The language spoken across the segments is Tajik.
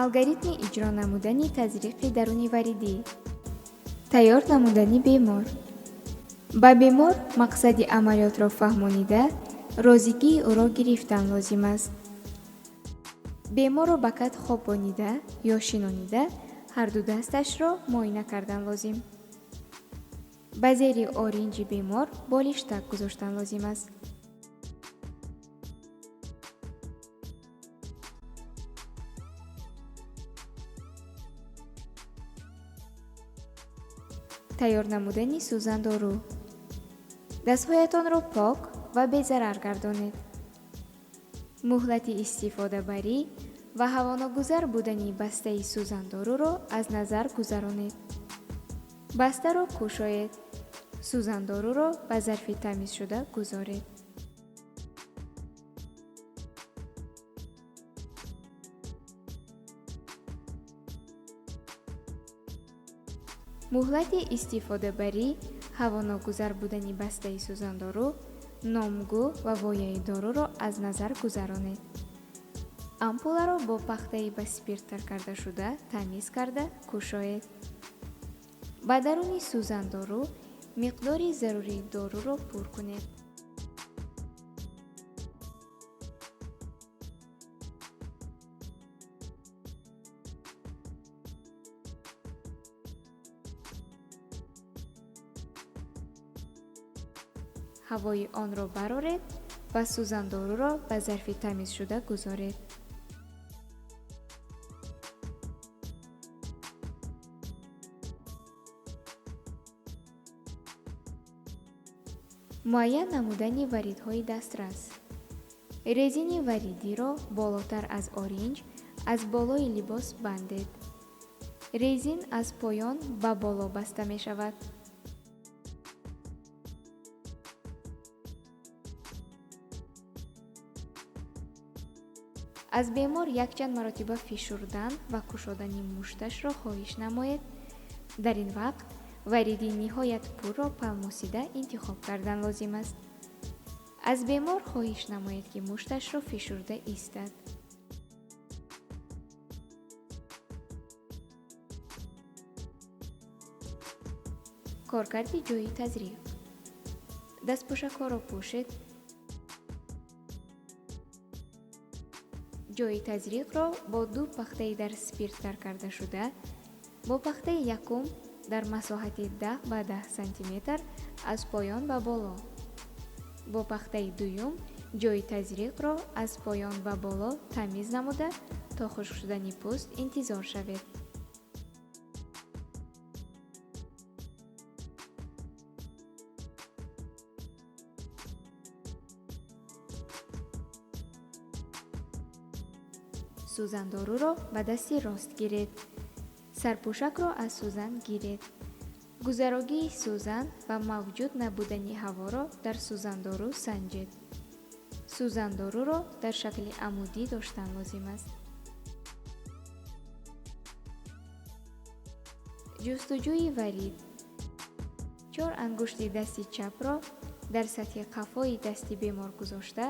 Алгоритми иҷро намудани тазриқи даруниваридӣ. Тайёр намудани бемор. Ба бемор мақсади амалиётро фаҳмонида, розигии ӯро гирифтан лозим аст. Беморро ба кат хобонида ё шинонида, ҳарду дасташро муоина кардан лозим. Ба зери оринҷи бемор болиштак гузоштан лозим аст. Тайёр намудани сӯзандору. Дастҳоятонро пок ва безарар гардонед. Муҳлати истифодабарӣ ва ҳавоногузар будани бастаи сӯзандоруро аз назар гузаронед. Бастаро кушоед. Сӯзандоруро ба зарфи тамизшуда гузоред. Муҳлати истифодабарӣ, ҳавоногузар будани бастаи сӯзандору, номгӯ ва вояи доруро аз назар гузаронед. Ампуларо бо пахтаи ба спирт тар кардашуда тамиз карда кушоед. Ба даруни сӯзандору миқдори зарурии доруро пур кунед. Ҳавои онро бароред ва сӯзандоруро ба зарфи тамизшуда гузоред. Муайян намудани варидҳои дастрас. Резини варидиро болотар аз оринҷ аз болои либос бандед. Резин аз поён ба боло баста мешавад. Аз бемор якчанд маротиба фишурдан ва кушодани мушташро хоҳиш намоед. Дар ин вақт вариди ниҳоят пурро палмосида интихоб кардан лозим аст. Аз бемор хоҳиш намоед, ки мушташро фишурда истад. Коркарди ҷойи тазриқ. Дастпӯшакҳоро пӯшед. Ҷойи тазриқро бо ду пахтаи дар спирт тар кардашуда, бо пахтаи якум дар масоҳати 10 ба 10 сантиметр аз поён ба боло, бо пахтаи дуюм ҷойи тазриқро аз поён ба боло тамиз намуда, то хушк шудани пӯст интизор шавед. Сӯзандоруро ба дасти рост гиред. Сарпӯшакро аз сӯзан гиред. Гузарогии сӯзан ва мавҷуд набудани ҳаворо дар сӯзандору санҷед. Сӯзандоруро дар шакли амудӣ доштан лозим аст. Ҷустуҷӯи варид. Чор ангушти дасти чапро дар сатҳи қафои дасти бемор гузошта,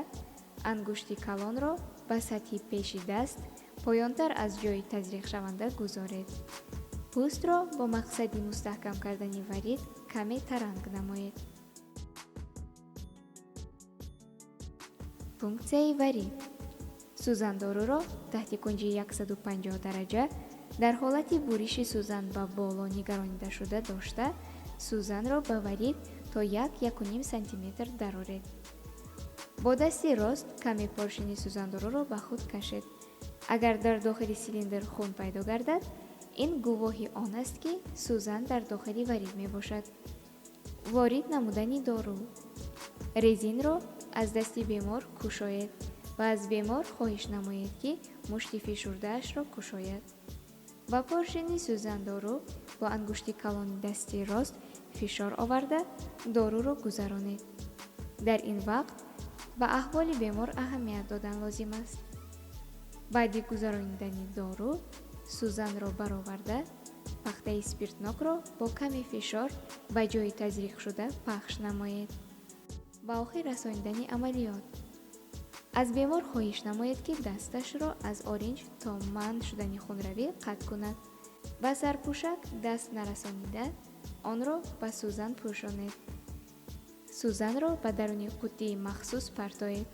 ангушти калонро ба сатҳи пеши даст поёнтар аз ҷойи тазриқшаванда гузоред. Пӯстро бо мақсади мустаҳкам кардани варид каме таранг намоед. Пунксияи варид. Сӯзандоруро таҳти кунҷи 150 дараҷа дар ҳолати буриши сӯзан ба боло нигаронидашуда дошта, сӯзанро ба варид то 1-1,5 сантиметр дароред. Бо дасти рост каме поршини сӯзандоруро ба худ кашед. Агар дар дохили силиндр хун пайдо гардад, ин гувоҳи он аст, ки сӯзан дар дохили варид мебошад. Ворид намудани дору. Резинро аз дасти бемор кушоед ва аз бемор хоҳиш намоед, ки мушти фишурдаашро кушояд. Ба поршини сӯзандору бо ангушти калони дасти рост фишор оварда, доруро гузаронед. Дар ин вақт ба аҳволи бемор аҳамият додан лозим аст. Баъди гузаронидани дору сӯзанро бароварда, пахтаи спиртнокро бо каме фишор ба ҷойи тазриқшуда пахш намоед. Ба охир расонидани амалиёт. Аз бемор хоҳиш намоед, ки дасташро аз оринҷ то манъ шудани хунравӣ қатъ кунад. Ба сарпӯшак даст нарасонида, онро ба сӯзан пӯшонед. Сӯзанро ба даруни қуттии махсус партоед.